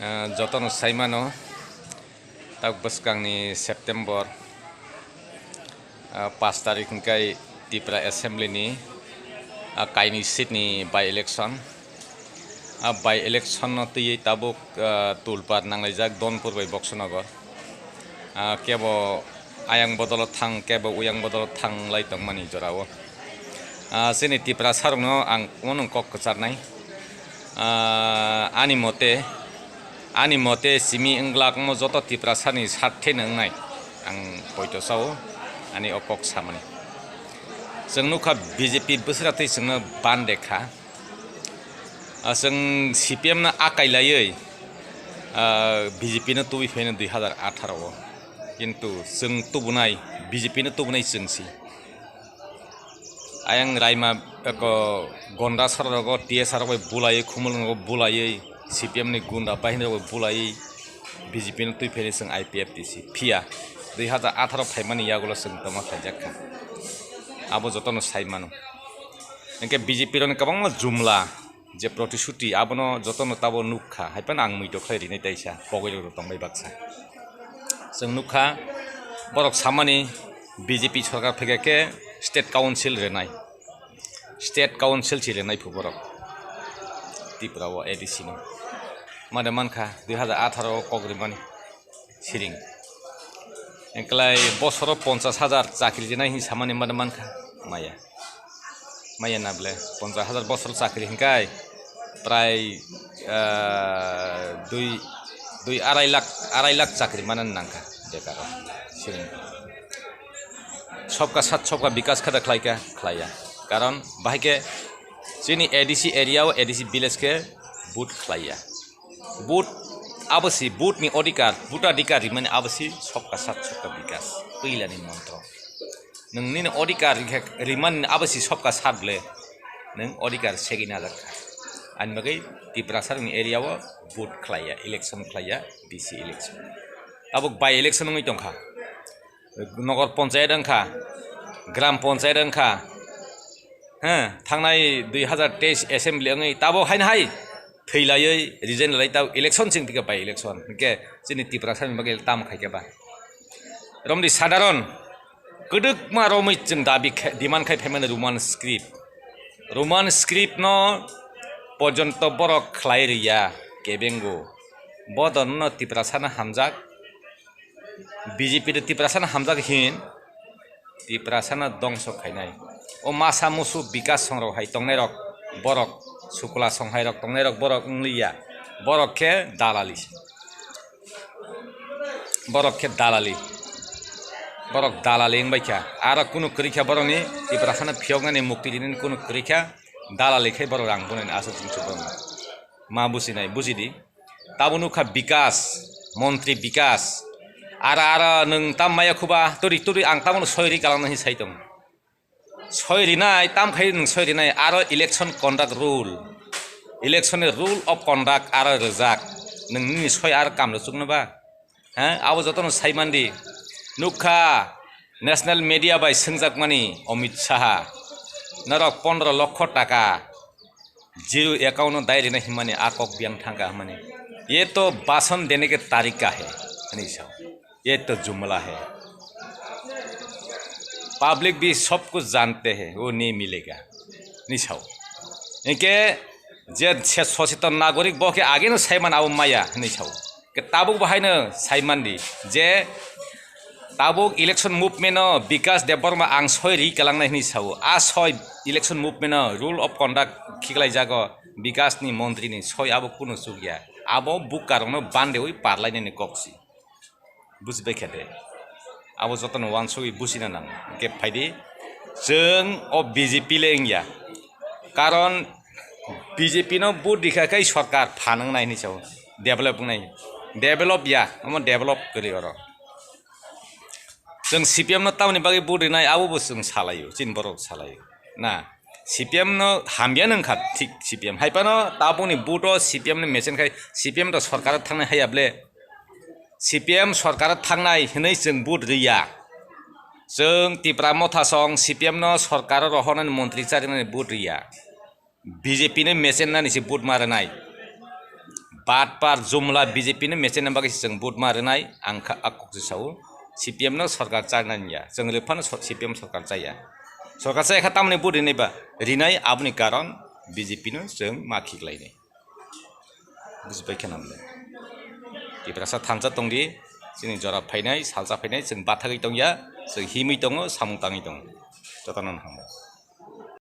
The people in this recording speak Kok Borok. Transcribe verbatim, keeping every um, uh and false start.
Ah, jotono saimano, tak bwskangni September, ah, paanch tarik hwnkhe Tipra Assembly ni, ah, kainwi seat ni by election. Ah, by election no twiwi tabuk, ah, tulpar nanglaijak Donpur bai Boksonogor. Ah, kebo ayang bodolo thang, kebo uyang bodolo thanglai tongmani jorao. Ah, chini Tiprasa rokno ang uanung kok kwcharnai. Ah, ani mote, ani mote simi wngla wngmo joto Tiprasani sarte no wngnai ang poito sao ani o kok samani. Chwng nukha B J P bwswra twi chwngno bande kha. Ah, chwng C P M no akai laiwi, ah, B J P no tubui phaino dui hazar atharo o. Kintu chwng tubunai, B J P no tubunai chwng si. Ayang raima eko gonda sara rogo T S R rok bai bulaiwi, khumul rogo bulaiwi, C P M ni gunda bahini rok bai bulaiwi, B J P no twi phaini chwng I P F T C. Phiya, dui hazar atharo phaimani yagulo chwng tongma phaijak kha. Abo jotono sai mano. Hwnkhe B J P rokni kwbangma jumla, je protishuti, abono jotono tabo nukha, hai phano ang muitok khlai rinai taisa, pogwi rok tongbai baksa. Chwng nukha, borok samani B J P sorkar phaikha khe state council renai, state council si renai phu borok Tripura o A D C no. Made mankha dui hazar atharo o kok rimani siring. Eklai bosoro ponchas hazar chakri rinai hin samani made mankha, maya. Maya na ble ponchas hazar bosor chakri hinkai prai, ah, dui, dui arai lakh, arai lakh chakri mana nangkha bekaro siring. Sobka sat sobka bikas khada khlaika, khlaiya. Karon bahai khe chini A D C area o A D C village khe vote khlaiya. Vote abo si vote ni odhikar, vote adhikar rimani abo si sobka sat sobka bikas, puila ni montro. Nwng nini odhikar rikha, rimani abo si sobka sat ble, nwng odhikar segini hajar kha. Ani bagwi Tiprasa rokni area o vote khlaiya, election khlaiya, D C election. Tabuk by election wngwi tongkha. Nogor ponchayat wngkha, gram ponchayat wngkha, he, thangnai dui hazar teis assembly wngwi tabuk haino hai thwi laiwi resign lai tau election chwng thika by election. Hwnkhe chini Tiprasa ni bagwi tamo khaikhe ba. Romdi sadharon kwdwkma romwi chwng dabi khe, demand khai phaimani Roman script. Roman script no porjonto borok khlai riya kebengo. Bo dono Tiprasa no hamjak. B J P de Tiprasa no hamjak hin, Tiprasa no dongso khainai. O masa musu bikas songrok hai tongnai rok, borok sukla song hai rok tongnai rok, borok wngliya, borok khe dalali, borok khe dalali, borok dalali wngbai kha. Aro kunu kwrwi kha borokni Tiprasa no phiyoknani mukti rinani kunu kwrwi kha, dalali khai borok rang bunani aswk chwng borokno ma businai bujidi. Tabo nukha bikas, montri bikas. Ara ara nwng tam maya khuba, turi turi ang tamono soi ri kalang nang sai tong. Soi rinai, tam khai nwng soi rinai, aro election conduct rule. Election ni rule of conduct aro rwjak. Nwng nini soi aro kam rwchukno ba? He, abo jotono sai mandi. Nukha national media bai swngjakmani Amit Saha. Norok pondro lokho taka zero account no dai rina himani a kok biyang thangka himani. Ye to bason dene ke tarika hai, ani sao. Ye to jumla hai. Public bhi sab kuch jante hai, wo nahi milega, ani sao. Inke je se soseton nagorik bo ke age no sai man abo maya, ani sao. Ke tabuk bahai no sai mandi je tabuk election movement o Bikas Debbarma ang soi ri kalangnai hwnwi sao. A soi election movement o rule of conduct khiklai jago Bikas ni montri ni soi abo kunu chukya. Abo bukarokno bandeui parlainani kok si. Bujibai khe de. Abo jotono wansugwi bujina nang. Hwnkhe phaidi chwng o B J P le wngya. Karon B J P no vote rikha khe sorkar phan wngnai hwnwi sao. Develop wngnai. Develop ya, omo develop kwrwi oro. Chwng C P M no tamoni bagwi vote rinai, abo bo chwng salaio, chini borok salaio. Na, C P M no hamya nang kha, thik C P M. Hai phano tabukni vote o C P M ni mesen khai, C P M to sorkar o thangnai haiya ble. C P M sorkar o thangnai hwnwi chwng vote riya. Chwng Tipra Motha song C P M no sorkar o rohornani montri charinani vote riya. B J P ni mesen nani se vote ma rwnai. Patpar jumla B J P no mechena bagwi se chwng vote ma rwnai, ang kha a kok se sao. C P M no sorkar chaknani ya, chwng rwphano so-, C P M sorkar chaya. Sorkar chaya kha tamoni vote rinai ba rinai, aboni karon B J P no chwng ma khiklainai. Bujipai khe namle. Tiprasa thansa tongdi, chini jora phainai, salsa phainai, chwng bathagwi tongya, chwng himwi tongo, samung tangwi tongo. Jotono hambai.